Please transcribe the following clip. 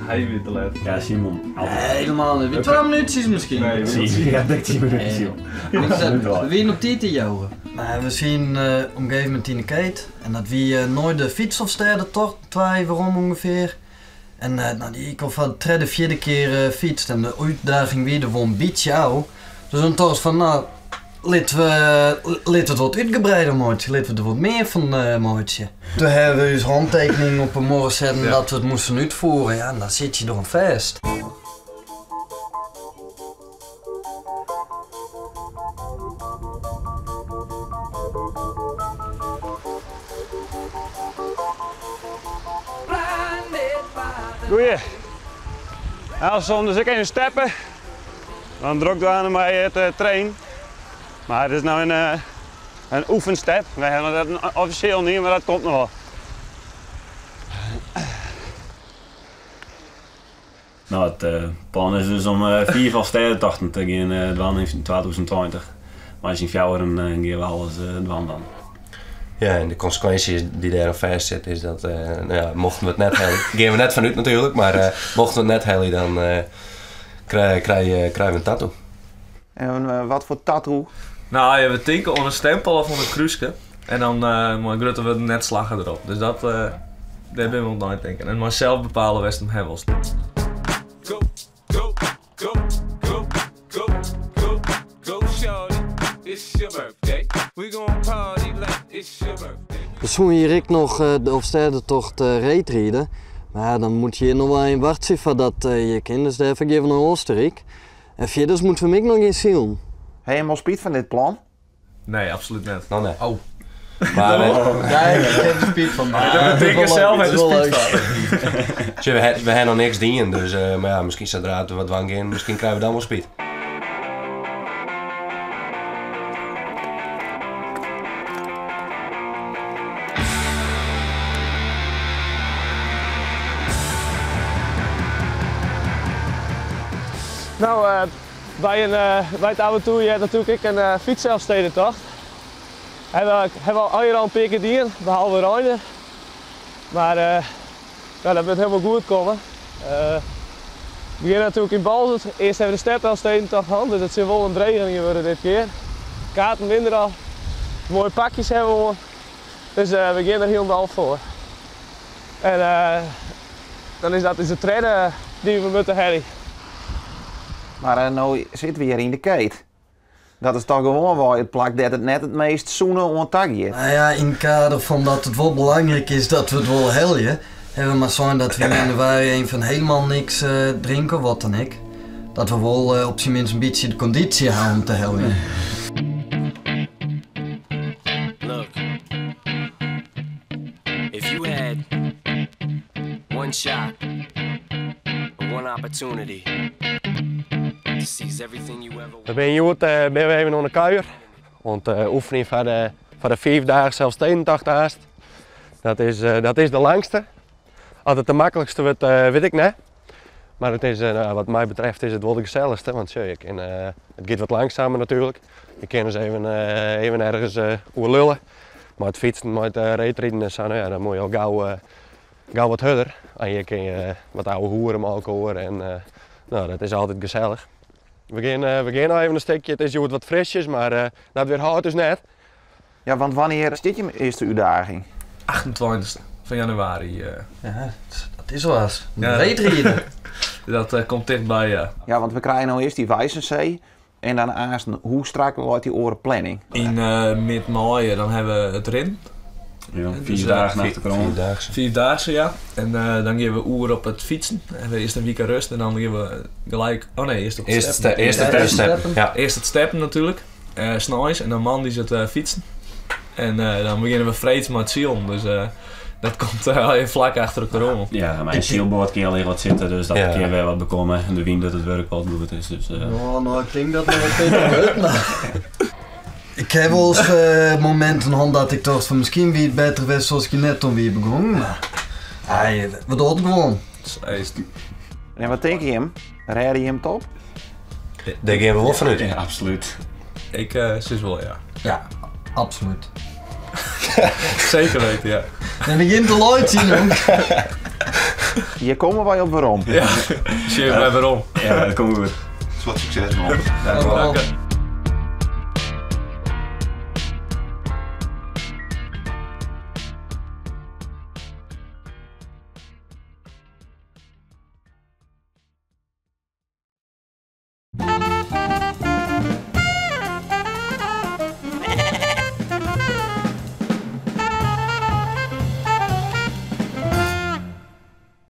Hy wie te let. Ja, Simon. Nee, helemaal net. Wie twa minuutsjes miskien. Nee, ja, dik 10 minuutjes, joh. We wienen op tiid te jouwen. Maar we zien op een gegeven moment in de keet. En dat wie nooit de fietselfstedentocht, 2 waarom ongeveer. En nou, die ik al van de tweede, vierde keer fietst. En de uitdaging wie er wel een beetje ouw. Dus dan toch van, nou, laten we, laten het wat uitgebreider maken. Laten we er wat meer van maken. Toen hebben we dus handtekening op een morgen zetten dat we het moesten uitvoeren. Ja, en dan zit je er aan vast. Goeie. Nou, soms dus ik even steppen. Dan druk ik aan bij het train. Maar het is nou een oefenstep. Wij hebben dat officieel niet, maar dat komt nog wel. Nou, het plan is dus om 4 Elfstedentochten te gaan doen in 2020. Maar als je 4 gaan we alles doen dan. Ja, en de consequentie die daar aan vast zit is dat nou ja, mochten we het net halen, gaan we net vanuit natuurlijk, maar mochten we het net halen, dan krijgen we een tattoo. En wat voor tattoo? Nou ja, we tinken onder een stempel of onder een kruiske. En dan maar grutten we net slagen erop. Dus daar ben we aan het denken. En maar zelf bepalen waar ze hem hebben. Go, go, go, go, go, go, go, shorty. It's your birthday. We gon' party like it's your birthday. We zoeken hier ik nog de Elfstedentocht reetrieden. Maar ja, dan moet je hier nog wel een wachten voordat je kinderen daar even geven naar Oostenrijk. En verder moeten we hem ook nog eens zien. Heb je hem al spijt van dit plan? Nee, absoluut niet. Nou, nee. Oh. Maar, Oh. Nee, ik heb er spijt van. Ja, dat betekent zelf Het is het wel spijt leuk. van. Tje, we hebben nog niks dienen, dus maar ja, misschien zodra het wat dwang in, misschien krijgen we dan wel spijt. Nou, bij het oude toe, je hebt natuurlijk ik een fietselfstedentocht. Hebben we al hier al een paar keer dienen, behalve Reiner. Maar dat moet helemaal goed komen. We beginnen natuurlijk in Boalsert. Eerst hebben we de stepelfstedentocht gehad, dus dat zal wel een dreiging worden dit keer. Kaarten minder al. Mooie pakjes hebben we. Dus we gaan er helemaal voor. En dan is dat dus de tweede die we moeten hebben. Maar nou zitten we hier in de keet. Dat is toch gewoon wel het plak dat het net het meest zoenen ontakt is. Nou ja, in het kader van dat het wel belangrijk is dat we het wel helden, hebben we maar zo'n dat we in januari een van helemaal niks drinken, wat dan ik. Dat we wel op zijn minst een beetje de conditie houden om te helden. Look, if you had one shot, one opportunity. Everything you ever We zijn hier ben we even onder de kuier. Want de oefening van de 5 dagen Zelfstedentocht haast. Dat is de langste. Altijd de makkelijkste wordt, weet ik niet. Maar nou, wat mij betreft is het wel de gezelligste. Want tjie, het gaat wat langzamer natuurlijk. Je kan eens even ergens oerlullen. Maar het fietsen, maar het reetrijden en zo, nou ja, dan moet je al gauw wat harder. En je kan je wat oude hoeren met elkaar en nou, dat is altijd gezellig. We gaan nog even een stukje, het is hier wat frisjes, maar dat weer houdt dus net. Ja, want wanneer is dit je eerste uitdaging? 28e van januari. Ja, dat is wel eens. Ja. Reetrijden. Dat komt dichtbij, ja. Ja, want we krijgen nou eerst die Weissensee en daarna hoe strak loopt die orenplanning? In mid-mei dan hebben we het rin. Ja, Dus, 4 dagen achter elkaar. 4-daagse. 4-daagse, ja. En dan gaan we oer op het fietsen. En we eerst een week rust en dan gaan we gelijk... Oh nee, eerst op het Eerst steppen. eerst het Ja, steppen. steppen. Ja. Eerst het steppen natuurlijk. S'nachts en dan man die zit fietsen. En dan beginnen we vreeds met Sion. Dus dat komt even vlak achter elkaar om. Ja, mijn zielboord kan al wat zitten, dus dat keer weer wat bekomen. En de wind dat het werk wat goed is. Dus. Oh, nou, ik denk dat nog wat beter wordt, maar ik heb wel eens momenten gehad dat ik dacht van misschien wie het beter was zoals ik net om wie begon, maar hij, we doen het gewoon. En wat denk je hem? Red je hem top? Daar gaan we wel vanuit. Ja, absoluut. Ik uh, sis wol ja. Ja, absoluut. Zeker weten, ja. En begint te looien, jong. Hier komen wij op waarom. Ja, zie je bij waarom. Ja, dat komt goed. Wat succes man. Dank u wel. Dank.